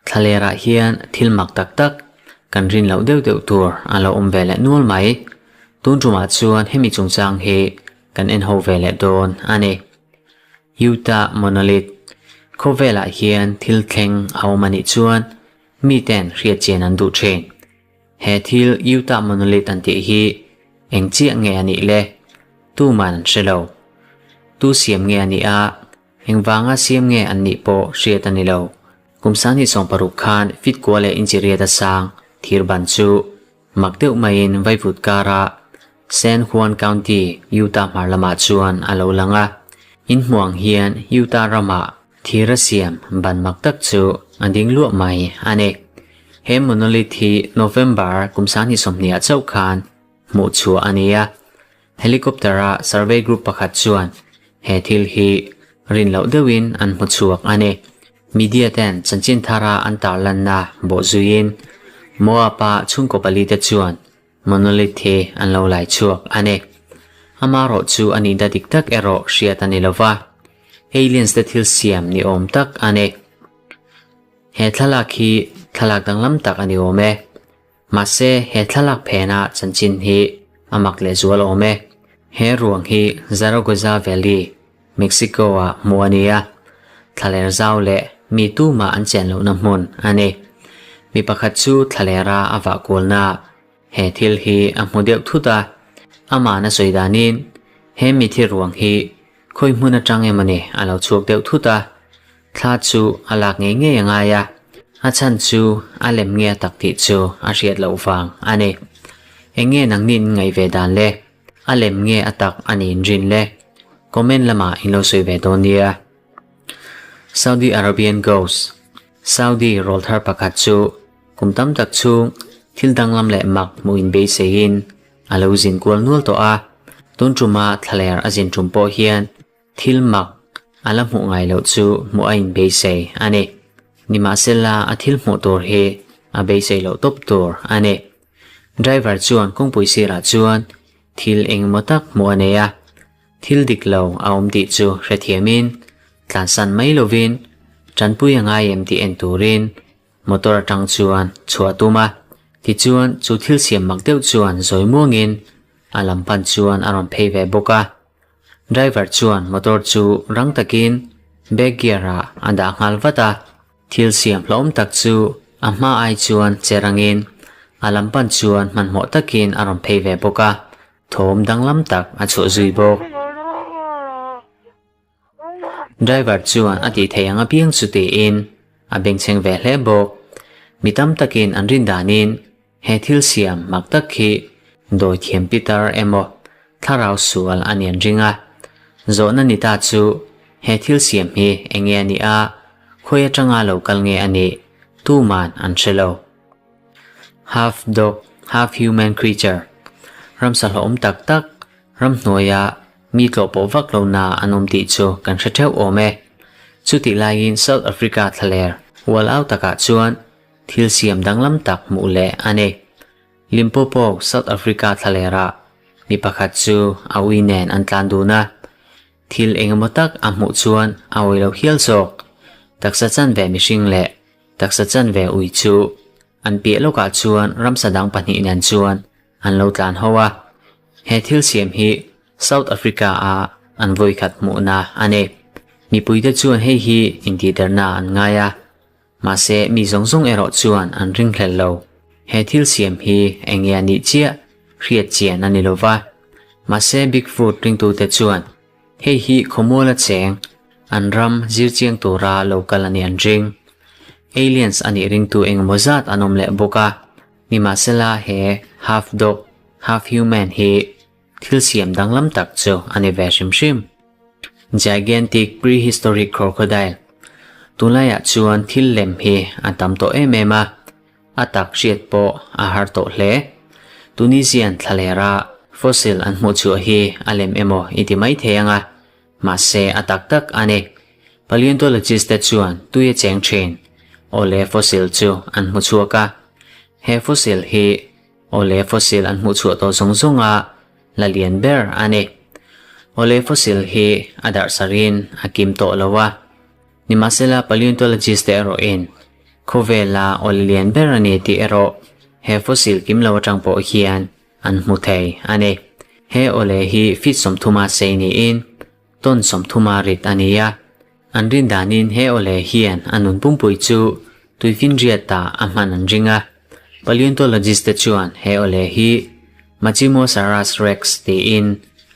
Thlalerah hian thil mak tak tak kan rin loh deuh deuh tur a lo awm ve leh nual mai. Tun tumah chuan hemi chungchang hi kan en ho ve leh dawn a ni. Utah Monolith khawvelah hian thil thleng a awm a nih chuan miten hriatchian an duh thin. He thil Utah Monolith an tih hi eng chiah nge a nih le? Tuman an hre lo. Tu siam nge a nih a, engvanga siam nge an nih pawh hriat a ni lo. Kum 2016 khan fit kua leh inchi riat a sang thir ban chu mak deuh maiin vaivut kara San Juan County, Utah hmar lamah chuan a lo lang a. In hmuang hian Utah ramah Thir a siam ban mak tak chu a ding luah mai a ni. He monolith hi November kum 2020 ah chauh khan hmuh chhuah a ni a. Helicopter a survey group pakhat chuan he thil hi rin loh deuhin an hmu chhuak a ni. Media ten chanchin thara an tarlanna bawhzuiin Moab-a chhungkaw pali te chuan Monolith hi an lo lai chhuak a ni. Amarawh chu a nihna dik tak erawh hriat a ni lo va, aliens te thil siam ni awm tak a ni. He thlalak hi thlalak danglam tak a ni awm e. Mahse he thlalak phena chanchin hi a mak lehzual awm e. He ruang hi Zaragoza Valley, Mexico-ah hmuh a ni a, thlaler zau leh mi tumah an chen lohna hmun a ni. Mi pakhat chu thlalera a vah kualnaah he thil hi a hmu deuh thut a, amahna sawi danin he mithi ruang hi khawi hmun atang emaw ni a lo chhuak deuh thut a, thla chu a lak ngei ngei a ngai a, a chhan chu a lem nge a tak tih chu a hriat loh vang a ni. Eng nge nangnin ngaih ve dan le? A lem nge a tak a niin rin le? Comment lamah in lo sawi ve dawn nia. Saudi Arabian Ghost, Saudi rawlthar pakhat chu kum tam tak chhung thil danglam leh mak hmuh in beiseiin a lo zin kual nual tawh a, tun tuma thlaler a zin tum pawh hian thil mak a la hmuh ngai loh chu hmuh a in beisei a ni. Nimahsela a thil hmuh tur hi a beisei loh tawp tur a ni. Driver chuan kawngpui sirah chuan thil engemaw tak hmuh a nei a, thil dik lo a awm tih chu hrethiamin tlansan mai lovin tanpui a ngai em tih en turin motor atang chuan chhuah a tum a. Tichuan chu thil siam mak deuh chuan zawi muangin a lam pan chuan a rawn phei ve bawk a. Driver chuan motor chu rang takin back gear ah a dah nghal vat a. Thil siam hlawm tak chu a hma ai chuan che rangin a lam pan chuan hmanhmawh takin a rawn phei ve bawk a, thawm danglam tak a chhuah zui bawk. Driver chuan a tih theih ang apiang chu tiin a bengchheng ve hle bawk. Mi tam takin an rin danin he thil siam mak tak hi dawi thiam pitar emaw thlarau sual a ni an ring a. Zawhna ni ta chu he thil siam hi eng nge a nih a, khawi atanga lo kal nge a nih tuman an hre lo. Half dog, half human creature, ramsa hlawhawm tak tak, ramhnuaia mi tlawh pawh vak lo na an awm tih chu kan hre theuh awm e. Chutih laiin South Africa thlaler ual au takah chuan thil siam danglam tak hmuh leh a ni. Limpopo, South Africa thlalerah mi pakhat chu a ui nen an tlan dun a, thil engemaw tak a hmuh chuan a awi lo hial zawk. Taksa chanve mihring leh taksa chanve ui chu an piah lawkah chuan ramsa dang pahnih nen chuan an lo tlan ho a. He thil siam hi South Africa-a an vawikhat hmuhna a ni. Mipuite chuan hei hi intihderna an ngai a. Mahse, mi zawng zawng erawh chuan an ringhlel lo. He thil siam hi eng nge a nih chiah hriat chian a ni lo va. Mahse, Bigfoot ringtute chuan hei hi khawmuala cheng an ram zir chiang tura lo kal a nih an ring. Aliens a nih ringtu engemaw zat an awm leh bawk a. Nimahsela, he half dog, half human hi thil siam danglam tak chu a ni ve hrim hrim. Gigantic prehistoric crocodile Tunlaiah chuan thil lem hi a tam tawh em em a, a tak hriat pawh a har tawh hle. Tunisian thlalera fossil an hmuh chhuah hi a lem emaw i ti mai thei ang a, mahse a tak tak a ni. Paleontologist te chuan tui a cheng thin. Awle fossil chu an hmu chhuak a, he fossil hi Awle fossil an hmuh chhuah tawh zawng zawng a la lian ber a ni. Awle fossil hi a darh sarin a kim tawh lo a. Nimahsela paleontologist te erawhin khawvela awle lian ber a ni tih erawh he fossil kim lo atang pawh hian an hmu thei a ni. He awle hi feet 30 a sei niin ton 30 a rit a ni a. An rin danin he awle hian a nun pumpui chu tuifinriatah a hman an ring a. Paleontologist te chuan he awle hi Machimosaurus rex tiin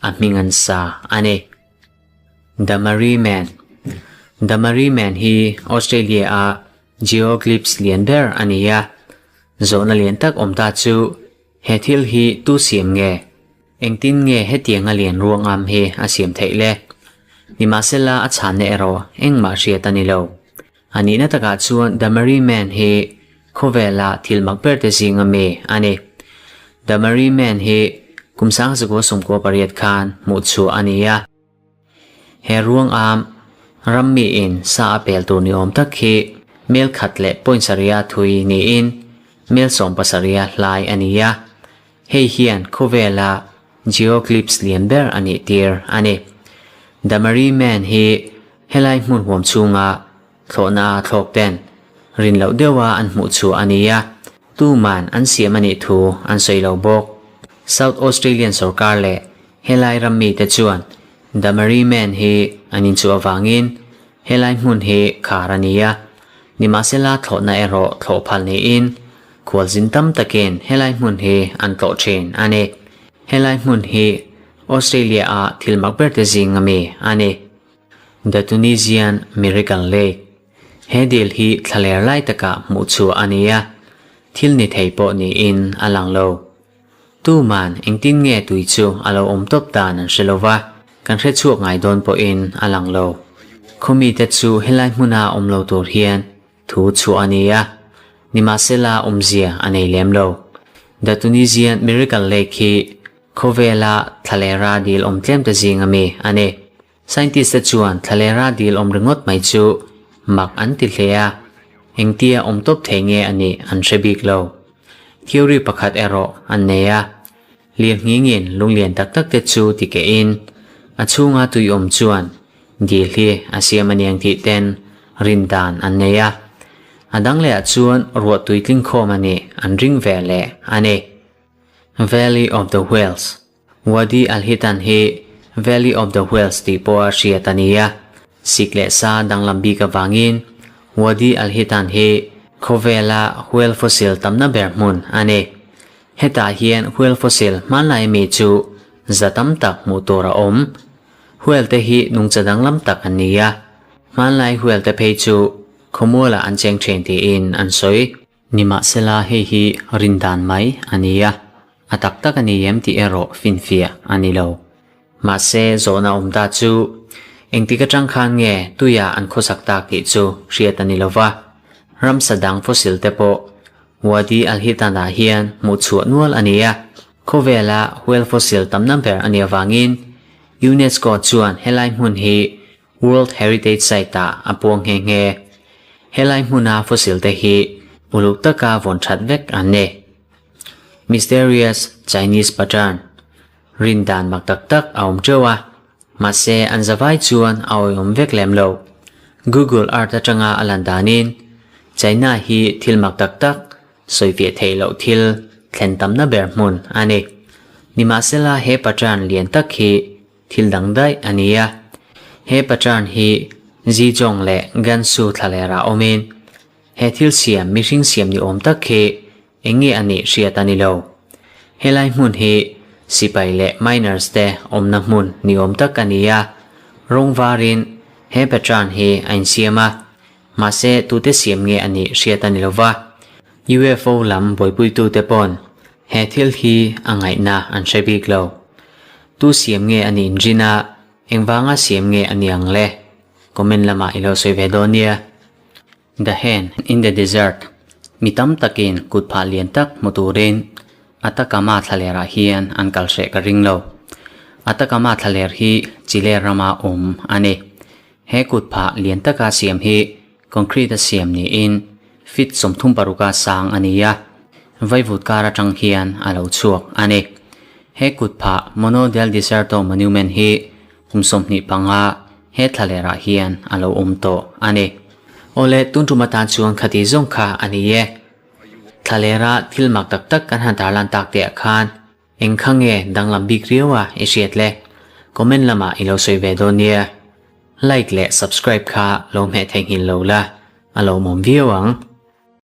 a hming an sa a ni. The Marree Man The Marree Man hi Australia-a geoglyphs lian ber a ni a. Zawhna lian tak awm ta chu he thil hi tu siam nge? Engtin nge hetianga lian ruangam hi a siam theih le? Nimahsela a chhanna erawh engmah hriat a ni lo. A nihna takah chuan The Marree Man hi khawvela thil mak berte zinga mi a ni. The Marree Man hi kum 1998 khan hmuh chhuah a ni a. He ruangam ram miin sa a pel tur ni awm tak hi mel khat leh point sarih thui niin mel 17 hlai a ni a. Hei hian khawvela geoglyphs lian ber a nih tir a ni. The Marree Man hi helai hmun huam chhunga thlawhna a thlawk ten rin loh deuha an hmuh chhuah a ni a, tuman an siam a nih thu an sawi lo bawk. South Australian sorkar leh helai ram mite chuan The Marree Man hi an inchhuah avangin helai hmun hi khar a ni a, nimahsela thlawhna erawh thlawh phal niin khualzin tam takin helai hmun hi an tlawh thin a ni. Helai hmun hi Australia-a thil mak berte zinga mi a ni. The Tunisian Miracle Lake He dil hi thlaler lai takah hmuh chhuah a ni a, thil ni thei pawh niin a lang lo. Tuman engtin nge tui chu a lo awm tawp dan an hre lo va, kan hre chhuak ngai dawn pawhin a lang lo. Khawmite chu helai hmuna awm lo tur hian thu chhuah a ni a, nimahsela awmzia a nei lem lo. The Tunisian Miracle Lake hi khawvela thlalera dil awm tlem te zinga mi a ni. Scientist te chuan thlalera dil awm ringawt mai chu mak an ti hle a, engtia awm tawp thei nge a nih an hre bik lo. Theory pakhat erawh an nei a, lirnghingin lunglian tak tak te chu ti kehin a chhunga tui awm chuan dil hi a siam a niang tih ten rin dan an nei a. A dang lehah chuan ruah tui tling khawm a nih an ring ve leh a ni. Valley of the Whales Wadi Al-Hitan hi Valley of the Whales tih pawha hriat a ni a, sik leh sa danglam bik avangin Wadi Al-Hitan hi khawvela whale fossil tamna ber hmun a ni. Hetah hian whale fossil hmanlai mi chu za tam tak hmuh tur a awm. Whale te hi nungcha danglam tak an ni a, hmanlai whale te phei chu khawmualah an cheng thin tiin an sawi. Nimahsela hei hi rin dan mai a ni a, a tak tak a ni em tih erawh finfiah a ni lo. Mahse zawhna awm ta chu engtik atang khan nge tuia an khawsak tak tih chu hriat a ni lo va, ramsa dang fossil te pawh Wadi Al-Hitan-ah hian hmuh chhuah nual a ni a, khawvela whale fossil tamna ber a nih avangin UNESCO chuan helai hmun hi World Heritage Site-ah a puang nghe nghe. Helai hmuna fossil te hi uluk taka vawn that vek an ni. Mysterious Chinese Pattern Rin dan mak tak tak a awm teuh a, mahse an zavai chuan a awihawm vek lem lo. Google Earth atanga a lan danin China hi thil mak tak tak sawifiah theih loh thil thlen tamna ber hmun a ni. Nimahsela he pattern lian tak hi Thil dang daih a ni a, he pattern hi Zhejiang leh Gansu thlalerah awmin he thil siam mihring siam ni awm tak hi eng nge a nih hriat a ni lo. Helai hmun hi sipai leh miners te awmna hmun ni awm tak a ni a, rawng varin he pattern hi a insiam a, mahse tute siam nge a nih hriat a ni lo va. UFO lam buaipuitute paw'n he thil hi a ngaihna an hre bik lo. Tu siam nge a nih inrin a, engvanga siam nge a ni ang le? Comment lamah i lo sawi ve dawn nia. The Hand in the Desert Mi tam takin kut phah lian tak hmu turin Atacama thlalerah hian an kal hreh ka ring lo. Atacama thlaler hi Chile rama awm a ni. He kut phah lian taka siam hi concrete a siam niin feet 36 a sang a ni a, vaivut kar atang hian a lo chhuak a ni. He kut phah Mono del Deserto Monument hi kum 25 hehe. he thlalerah hian a lo awm tawh a ni. Awle, tun tum atan chuan khati zawng kha a ni e. Thlalera thil mak tak tak kan han tarlan tak te ah khan eng kha nge danglam bik riau a i hriat le? Comment lamah i lo sawi ve dawn nia. Like leh subscribe kha lo hmeh theihnghilh lo la, a lawmawm viau ang.